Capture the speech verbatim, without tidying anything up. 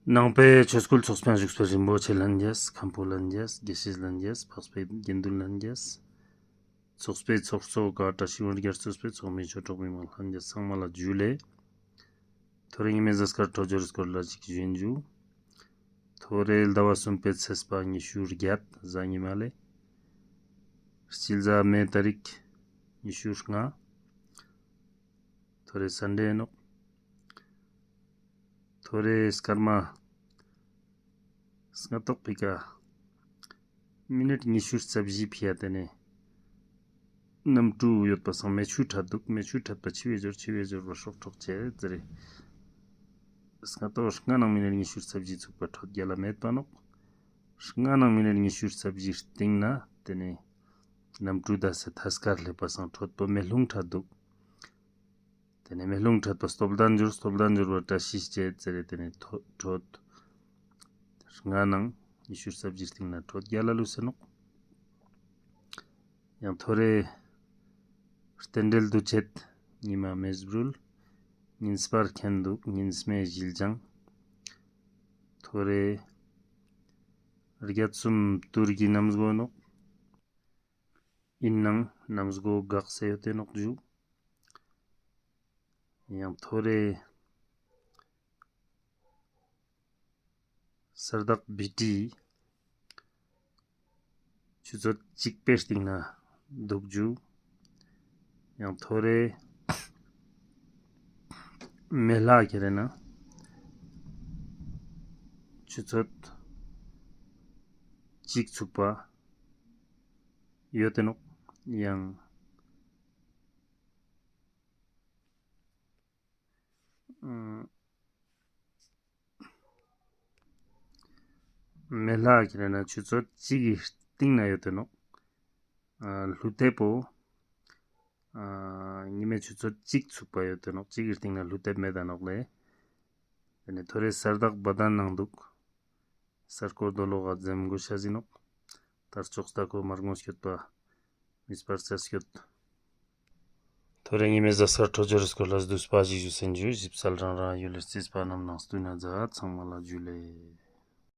ནང་པའི་ཆོས་སྐུལ་ཚོགས་པའི་བཞུགས་པའི་རིན་པོ་ཆེ་ལྷན་རྒྱས། མཁན་པོ་ལྷན་རྒྱས། དགེ་བཤེས་ལྷན་རྒྱས། འཕགས་པའི་དགེ་འདུན་ལྷན་རྒྱས། ཚོགས་པའི་ཚོགས་གཙོ་ཀ་བཀྲ་ཤིས་དབང་རྒྱལ་གཙོས་པའི་ཚོགས་མི་ཆོས་གྲོགས་མི་མང་ལྷན་རྒྱས་ཚང་མ་ལ་ཇུ་ལེ། ཐོ་རེ་ཉི་མའི་གཟའ་སྐར་འཕྲོད་སྦྱོར་སྐོར་ལ་ཅིག་ཞུ་ཡིན་ཇུ། ཐོ་རེ་ཟླ་བ་གསུམ་པའི་ཚེས་པ་ཉི་ཤུ་བརྒྱད་གཟའ་ཉི་མ་ལེ། སྤྱི་ཟླ་མེ་ཏ་རིག་ཉི་ཤུ་ལྔ། ཐོ་རེ་སན་ཌེ་ཨིན་ནོག། ཐོ་རེ་སྐར་མ་སྔ་ཏོག་པའི་ཀ་མི་ནཊ་ཉི་ཤུ་རྩ་བཞི་ཕི་ཡ་ཏེ་ནེ་གནམ་གྲུ་ཡོད་པ་སང་མེ་ཆུ་ཁྲ་དུག། མེ་ཆུ་ཁྲ་པ་ཆི་བེ་ཇོར་ཆི་བེ་ཇོར་བ་སྲོག་འཕྲོག་ཅེས་ཟེར་རེ། སྔ་ཏོག་སྔ་ནང་མི་ནཊ་ཉི་ཤུ་རྩ་བཞི་ཚུག་པ་ཁྲོད་རྒྱལ་ལ་མེད་པ་ནོག། སྔ་ནང་མི་ནཊ་ཉི་ཤུ་རྩ་བཞི་སྟིང་ནེ་ཏེ་ནེ་གནམ་གྲུ་དས་སེ་ཐད་ཀར་ལེབ་པ་སང་ཁྲོད་པོ་མེ་རླུང་ཁྲ་དུག། ཏེ་ནེ་མེ་རླུང་ཁྲོད་པ་སྟོབས་ལྡན་ཇོར་སྟོབས་ལྡན་ཇོར་བ་བཀྲ་ཤིས་ཅེས་ཟེར་རེ་ཏེ་ནེ་ཐོ་ཁྲོད་སྔ་ནང་ཉི་ཤུ་རྩ་བཞི་སྟིང་ནེ་ཁྲོད་རྒྱལ་ལ་ལུས་སེ་ནོག། ཡང་ཐོ་རེ་རྟེན་འབྲེལ་འདུ་བྱེད་ཉི་མ་མེ་སྦྲུལ། ཉིན་སྤར་ཁེན་དུག། ཉིན་སྨེ་ཞིལ་ལྗང་། ཐོ་རེ་བརྒྱད་གསུམ་དུར་གྱི་གནམ་སྒོ་ནོག། ཨིན་ནང་གནམ་སྒོ་འགག་སེ་ཡོད་དེ་ནོག་ཇུ། ཡང་ཐོ་རེ་ས་བདག་བི་ཏྲི་ཆུ་ཚོད་གཅིག་པའི་སྟིང་ནེ་དུག་ཇུ། ཡང་ཐོ་རེ་མེ་ལྷ་ཁེ་རེ་ན་ཆུ་ཚོད་གཅིག་ཚུག་པ་ཡོད་དེ་ནོག། ཡང་ཨ་མེ་ལྷ་ཁེ་རེ་ན་ཆུ་ཚོད་གཅིག་གི་སྟིང་ནེ་ཡོད་དེ་ནོག། ཨ་ཀླུ་ཐེབས་པོ་ཨ་ཉི་མའི་ཆུ་ཚོད་གཅིག་ཚུག་པ་ཡོད་དེ་ནོག། གཅིག་གི་སྟིང་ནེ་ཀླུ་ཐེབས་མེད་ད་ནོག་ལེ། ཏེ་ནེ་ཐོ་རེ་ས་བདག་བ་དན་ནང་དུག། ས་སྐོར་དོ་ལོག་ག་འཛེམ་དགོས་ཤ་ཟིན་ནོག། དར་ལྕོག་ལྟ་ཁོ་མར་ངོ་སྐྱོད་པ་མི་སྤར་ཆ་སྐྱོད། ཐོ་རེ་ཉི་མའི་གཟའ་སྐར་འཕྲོད་སྦྱོར་སྐོར་ལ་བསྡུས་པ་ཞིག་ཞུ་སེན་ཇུ། ཞིབ་གསལ་རང་རང་ཡུལ་ལ་རྩིས་པ་རྣམས་ནང་སྟུན་ན་མཛད། ཚང་མ་ལ་ཇུ་ལེ།